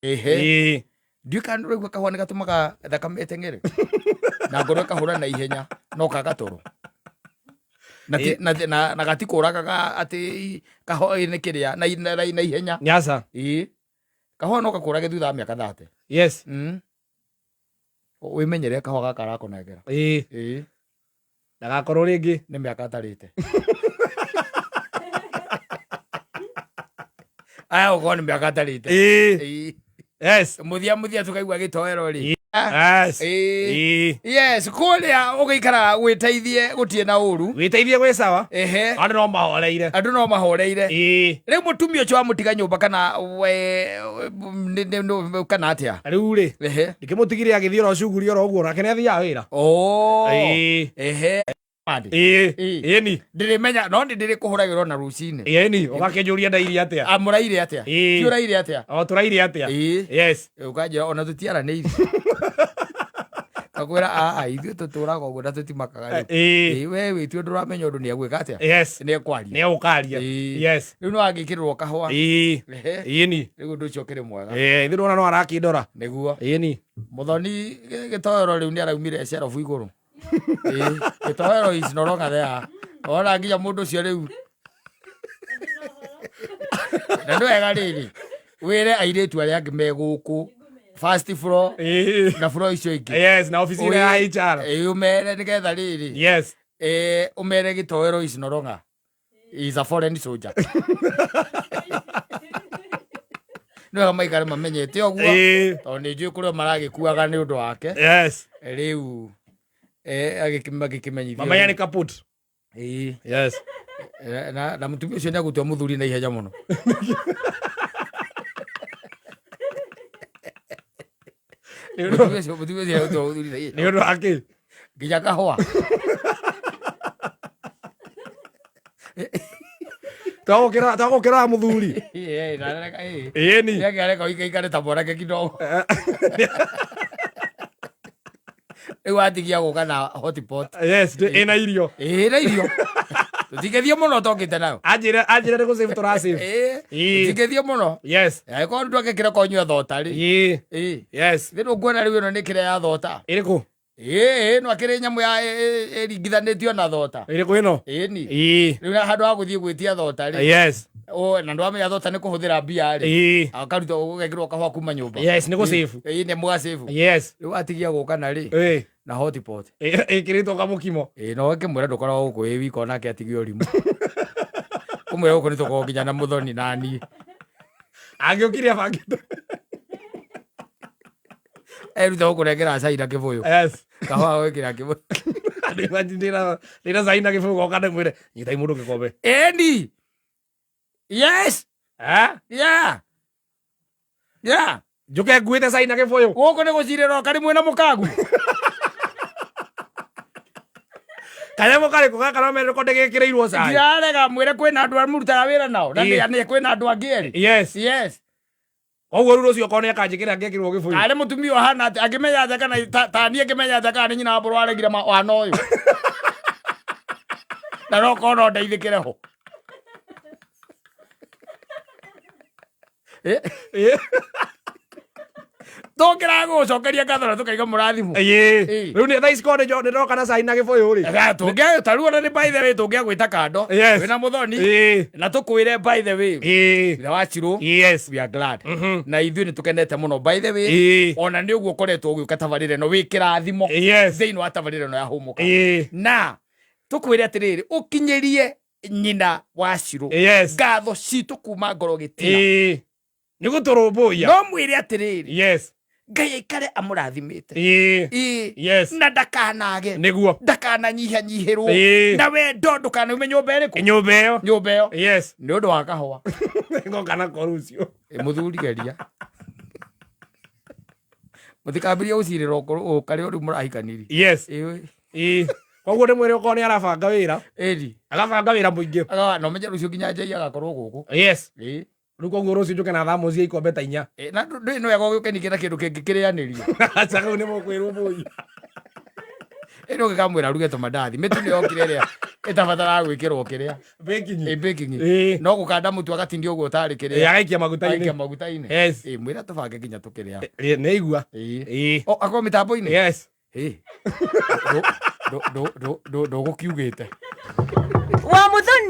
Ehe. Ĩĩ. Ndiũĩ kana nĩũraigua kahũa nĩ gatũmaga thakame ĩteng'ere na ngoro ĩkahũra na ihenya no kaga toro na, ti, na, na, na gatikũragaga atĩ kahũa nĩ kĩrĩa na, na, na, na ihenya. Nyaca. Ĩĩ, kahũa no gakũrage thutha wa mĩaka 30. Yes. Wĩmenyere kahũa gaka arakũnengera. Ĩĩ. Ĩĩ. Ndagakorwo rĩngĩ. Nĩ mĩaka atarĩte aya gũkorwo nĩ mĩaka atarĩte. Ĩĩ. Ĩĩ. Yes. Mũthia mũthia tũkaigua gĩtoero rĩ. Yes. Ĩĩ. Ĩĩ. Yes, kũrĩa ũgĩikaraga wĩteithie gũtirĩ na ũru. Wĩteithie gwĩ sawa. Ehe. Andũ no mahoreire. Andũ no mahoreire. Ĩĩ. Rĩu mũtumia ũcio wamũtiga nyũmba kana we kana atĩa? Rĩu rĩ. Ehe. Ndikĩmũtigire agĩthiĩ oro cuguri oro ũguo nake nĩ athiaga wĩra. Oh. Ĩĩ. Ehe. Ĩĩ. Ĩĩ. Ĩni. Ndĩrĩmenya no nĩ ndĩrĩkũhũragĩrwo na rũcinĩ. Ĩni. Ũgakĩnjũria ndairi atĩa. Amũraire atĩa? Ĩĩ. Ti ũraire atĩa? O tũraire atĩa. Ĩĩ. Yes. Ũkanjĩra ona tũtiaranĩirie. Ngakwĩra aa ithuĩ tũtũraga ũguo na tũtimakaga rĩu. Ĩĩ. Ĩĩ, we wĩtue ndũramenya ũndũ nĩ egwĩka atĩa? Yes. Nĩ ekwaria. Nĩ egũkaria. Ĩĩ. Yes. Rĩu no angĩkĩrĩrwo kahũa. Ĩĩ. Ehe. Ĩni. Rĩu ũndũ ũcio ũkĩrĩ mwega. Ĩĩ, ithuĩ ndona no arakĩndora. Nĩguo. Ĩni. Mũthoni gĩtoero rĩu nĩ araumire cerobu igũrũ. Ĩĩ, gĩtoero is no longer there. Ona nginya mũndũ ũcio rĩu. Na nĩ wega rĩrĩ, wĩre airĩtu arĩa angĩ me gũkũ first floor Ĩĩ. na floor icio ingĩ. Yes, na ofici ĩrĩa ya HR. Ĩĩ, ũmere nĩgetha rĩrĩ. Yes. Eh, ũmere gĩtoero is no longer. Is a foreign soldier. Nĩ wega maikare mamenyete ũguo. Ĩĩ. Tondũ nĩ njũĩ kũrĩa maragĩkuaga nĩ ũndũ wake. Yes. Rĩu agĩkĩmenyithio. Mamenya nĩ kaput. Ĩĩ. Yes. Na mũtumia ũcio nĩ agũtua mũthuri na ihenya mũno. Mũtumia ũcio nĩ agũtua mũthuri na ihenya. Nĩ ũndũ wa kĩ? Nginya kahũa. Twagũkĩra mũthuri. Ĩĩ, na areka, ĩĩ. Ĩni. Nĩakĩ areka ũikaikare ta mwanake kidogo. Rĩu atigia gũka na hotpot. Yes, ĩna irio. Ĩĩ, na irio. Tũtingĩthiĩ mũno tokĩte nayo. Anjĩra anjĩra nĩ gũsave tũrasave. Ĩĩ. Ĩĩ. Tũtingĩthiĩ mũno. Yes. Angĩkorwo ndũ angĩkĩra konyua thota rĩ. Ĩĩ. Ĩĩ. Yes. Thĩ ndũkuona rĩu ĩno nĩ kĩrĩa ya thota. Ĩrĩkũ? Ĩĩ, ĩno akĩrĩ nyamũ ya ĩringithanĩtio na thota. Ĩrĩkũ ĩno? Ĩni. Ĩĩ. Rĩu na handũ ha gũthiĩ gwĩtia thota rĩ. Yes. O, na ndwamenya thota nĩ kũhũthĩra mbia rĩ. Ĩĩ. Akaruta ũgekĩrwo kahũa kuma nyũmba. Yes, nĩ gũsave. Ĩĩ, nĩ mũgacĩbu. Yes. Rĩu atigia gũka na rĩ Ĩĩ. na hotpot. Ĩkĩrĩtwo kamũkimo. Ĩĩ, no ũkĩmwĩra ndũkoragwo gũkũ wĩ wika onake atigie ũrimũ. Ũmwĩre gũkũ nĩ tũkoragwo nginya na mũthoni na niĩ. Angĩũkire abangĩte. Eruta gũkũnengera cai na kĩbũyũ. Yes. Kahũa gwĩkĩra kĩbũyũ. Ndĩna cai na gĩbũyũ goka ndĩmwĩre nyitai mũndũ gĩkombe. Ĩni. Yes. Eh? Yeah. Yeah. Njũke nguĩte cai na gĩbũyũ. Gũkũ nĩ gũcirĩrwo karĩ mwĩna mũkagu. Kanyamũ karĩkũ gaka no merĩko ndĩgĩkĩrĩirwo cai. Ndirarega mwĩre kwĩna andũ arĩa mũrutaga wĩra nao. Na Ĩĩ. nĩ kwĩna andũ angĩ erĩ. Yes. Yes. Koguo rĩu rũciũ okorwo nĩ akanjĩkĩra ngekĩrwo gĩbũyũ. Arĩ mũtumia ũhana atĩa angĩmenya atĩa kana ta niĩ ngĩmenya atĩa kana nĩ nyina wa mbũrũ aregire wana ũyũ. Na no korwo no ndeithĩkĩre ho. Ĩĩ. Tũngĩragũcokeria ngatho na tũkaiga mũrathimwo. Ĩĩ. Ĩĩ. Rĩu nĩ thaa ici korwo nĩ ndoka na cai na gĩbũyũ rĩ. Tũngĩa ta rĩu ona nĩ by the way tũngĩagwĩta kando. Yes. Wĩna mũthoni. Ĩĩ. Na tũkwĩre by the way. Ĩĩ. Ithe wa Chirũ. Yes. We are glad. Mhm. Na ithuĩ nĩ tũkenete mũno by the way. Ĩĩ. Ona nĩ ũguo ũkoretwo ũgĩũka tabarĩra ĩno wĩ kĩrathimo. Yes. Thĩinĩ wa tabarĩra ĩno ya Hũmũka. Ĩĩ. Na tũkwĩre atĩrĩrĩ ũkinyĩrie nyina wa Chirũ. Yes. Ngatho citũ kuma ngoro gĩtina. Ĩĩ. Nĩ gũtũrũmbũiya. No mwĩre atĩrĩrĩ. Yes. Ngai aikare amũrathimĩte. Ĩĩ. Ĩĩ. Yes. Na ndakanage. Nĩguo. Ndakananyihanyihĩrwo. Ĩĩ. Na wendo ndũkanaume nyũmba ĩrĩkũ? Nyũmba ĩyo. Nyũmba ĩyo. Yes. Nĩ ũndũ wa kahũa. Ngoka nako rũciũ. Ĩ, mũthuri geria. Mũtikambĩrĩrie gũcirĩra ũkarĩa rĩu mũrahikanirie. Yes. Ĩĩ. Ĩĩ. Koguo ndĩmwĩre okorwo nĩ arabanga wĩra. Ĩni. Agabanga wĩra mũingĩ. Agaga no menye rũciũ nginya Njei agakorwo gũkũ. Yes. Ĩĩ. Rĩu koguo rũciũ njũke na thamuci ya ikombe ta inya. Ĩ, na ndũĩ nĩ wega ũgĩũke ningĩ na kĩndũ kĩngĩ kĩrĩanĩrio. Aca kau nĩ mũkwĩrwo mũi. Ĩno ũngĩkamwĩra aruge tũmandathi, mĩtu nĩ yokire ĩrĩa ĩtabataraga gwĩkĩrwo kĩrĩa. Baking. Ĩ baking. Ĩĩ. No gũkanda mũtu agatindia ũguo tarĩ Ĩĩ, kĩrĩa. agaikia maguta-inĩ. Aikia maguta-inĩ. Yes. Ĩ mwĩra tũbange nginya tũkĩrĩa. Ĩĩ, nĩ igua. Ĩĩ. Ĩĩ. O akorwo mĩtambo-inĩ. Yes. Ĩ. Ndũgũkiugĩte. Wa Muthoni.